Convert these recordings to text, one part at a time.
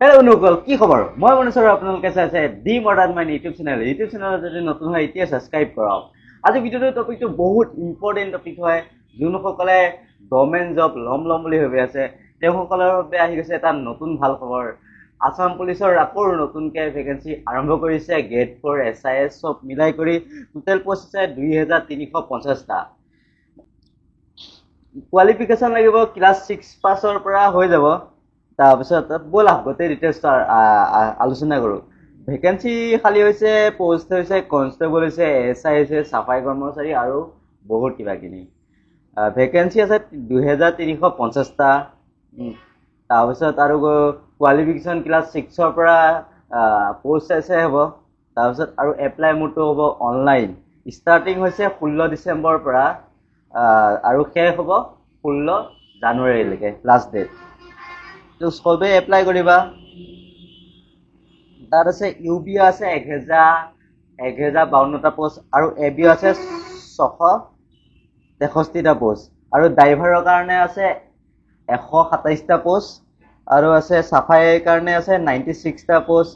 Hello' বন্ধুসকল, কি খবৰ? মই মনোজ আৰু আপোনালোকে চাইছে the modern mind YouTube channel. YouTube চেনেলত যদি নতুন হয়, এতিয়া ছাবস্ক্ৰাইব কৰক। আজি ভিডিঅ'টোৰ টপিকটো বহুত ইম্পৰ্টেণ্ট টপিক হয়। যোনসকলে গভৰ্ণমেণ্ট জব ল'ম ল'ম বুলি ভাবি আছে, তেওঁসকলৰ বাবে আহি গৈছে এটা নতুন ভাল খবৰ। আছাম পুলিচৰ আকৌ নতুনকৈ ভেকেঞ্চি আৰম্ভ কৰিছে। গ্ৰেড 4, এছ I S চব মিলাই কৰি টোটেল পষ্ট আছে 2350টা। কোৱালিফিকেশ্যন লাগিব ক্লাছ 6 পাছৰ পৰা হৈ যাব। তাৰপিছত ব'লা, গোটেই ডিটেইলছটো আলোচনা কৰোঁ। ভেকেঞ্চি খালী হৈছে, পষ্ট হৈছে কনষ্টেবল হৈছে, এছ I হৈছে, চাফাই কৰ্মচাৰী আৰু বহুত কিবা কিবি। ভেকেঞ্চি আছে 2350টা। তাৰপিছত আৰু কোৱালিফিকেশ্যন ক্লাছ 6ৰ পৰা পষ্ট চাইছে হ'ব। তাৰপিছত আৰু এপ্লাই মোডটো হ'ব অনলাইন। ষ্টাৰ্টিং হৈছে 16 ডিচেম্বৰৰ পৰা আৰু শেষ হ'ব 16 জানুৱাৰীলৈকে লাষ্ট ডেট। তো চবেই এপ্লাই কৰিবা। তাত আছে ইউ বি আছে 1052টা পষ্ট আৰু এ বি আছে 663টা পষ্ট আৰু ড্ৰাইভাৰৰ কাৰণে আছে 127টা পষ্ট আৰু আছে চাফাইৰ কাৰণে আছে 96টা পষ্ট,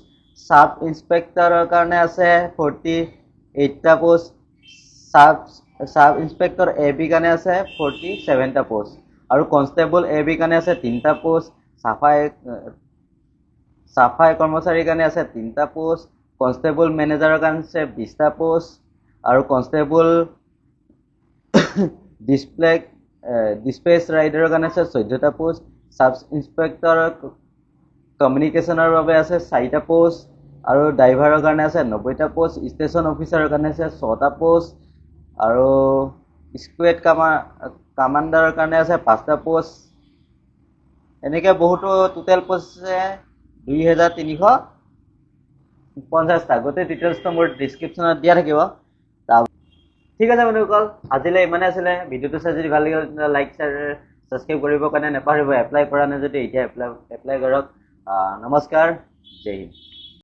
চাব ইনস্পেক্টৰৰ কাৰণে আছে 48টা পষ্ট, চাব ইনস্পেক্টৰ এ বি কাৰণে আছে 47টা পষ্ট আৰু কনষ্টেবল এ বি কাৰণে আছে তিনিটা পষ্ট, চাফাই চাফাই কৰ্মচাৰীৰ কাৰণে আছে তিনিটা পষ্ট, কনষ্টেবল মেনেজাৰৰ কাৰণে আছে 20টা পষ্ট আৰু কনষ্টেবল ডিছপেচ ৰাইডাৰৰ কাৰণে আছে 14টা পষ্ট, চাব ইনস্পেক্টৰ কমিউনিকেশ্যনৰ বাবে আছে চাৰিটা পষ্ট আৰু ড্ৰাইভাৰৰ কাৰণে আছে 90টা পষ্ট, ষ্টেচন অফিচাৰৰ কাৰণে আছে ছটা পষ্ট আৰু স্কুৱেড কামাণ্ডাৰৰ কাৰণে আছে পাঁচটা পষ্ট। এনেকৈ বহুতো টোটেল পষ্ট আছে 2350টা। গোটেই ডিটেইলছটো মোৰ ডিছক্ৰিপশ্যনত দিয়া থাকিব। ঠিক আছে বন্ধুসকল, আজিলৈ ইমানে আছিলে। ভিডিঅ'টো চাই যদি ভাল লাগিল, তেতিয়াহ'লে লাইক, শ্বেয়াৰ, ছাবস্ক্ৰাইব কৰিবৰ কাৰণে নাপাহৰিব। এপ্লাই কৰা নাই যদি এতিয়া এপ্লাই কৰক। নমস্কাৰ, জয় হিন্দ।